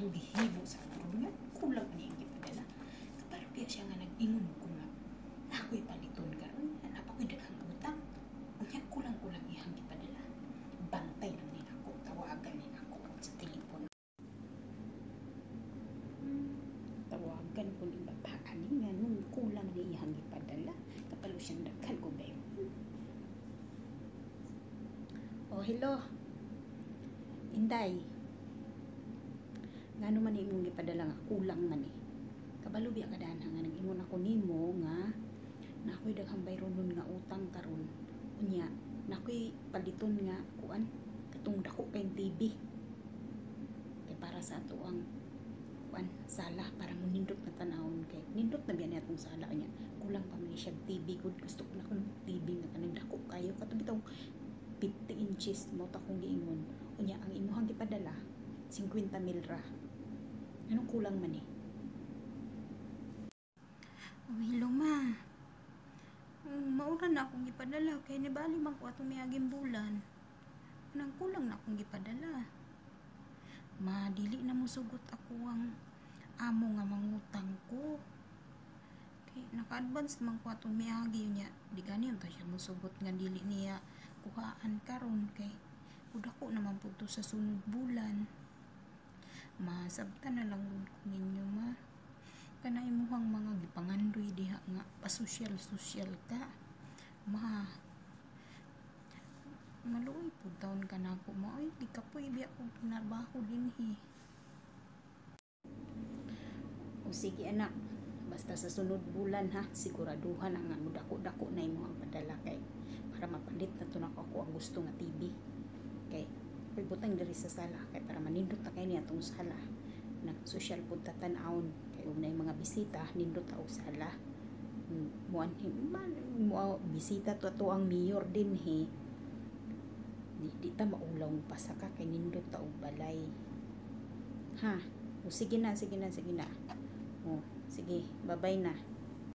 Iyang gihimo sa ako nga kulang ani ang gipadala. Kabalo biya siya nga nag-ingon ko nga ako'y paliton karon, naa pa ko'y daghang utang. Unya kulang-kulang iyang gipadala. Bantay lang ni nako, tawagan ni nako sa telepono. Tawagan ko ni baba ani nga nung kulang ni iyang gipadala. Kabalo siyang daghan ko bayron. Oh, hello. Inday. Ngano man imong gipadala nga kulang man eh? Kabalo biya ka dana nga nag-ingon ako nimo nga na ako'y daghang bayronon nga utang karon. Unya, na ako'y paliton nga kuan katong dako kayong TV. Kay para sa ato ang kuan sala para mo nindot na tanawon kay nindot na biya niya atong sala niya. Kulang pa man ni siya TV gud, gusto ko na kung TV nga kanang dako kayo kato bitong 50 inches mo ta akong giingon. Unya ang imuhang gipadala 50 mil ra. Anong kulang man eh? Oh, hello ma. Maura na akong gipadala kay nibali man ko atong miaging bulan. Nang kulang na akong gipadala. Ma, dili na mo sugot ako ang amo nga mangutang ko. Kay naka-advance man ko atong miagi niya. Di gani unta siya mosugot nga dili niya kuhaan karon kay udako naman pud to sa sunod bulan. Ma, sabta na lang gud ko ninyo, ma. Kana imuhang mga gipangandoy diha nga pasosyal-sosyal ka. Ma, maluoy pud taon ka nako, ma. Oy, gikapoy biya kog trabaho dinhi. O sige anak, basta sa sunod bulan ha, siguraduhan na nga mo dako-dako na imo ang padala kay para mapalit na to nako ako ang gusto nga TV. Kay ako'y butang diri sa sala kay para manindot na kay niya atong sala. Nag-social pud ta tan-awon kay ug naay mga bisita nindot ta og sala. Muanhi man mo bisita to ato ang mayor dinhi. Di ta maulaw pasaka kay nindot ta og balay. Ha? O sige na, sige na, sige na. O, sige, bye-bye na.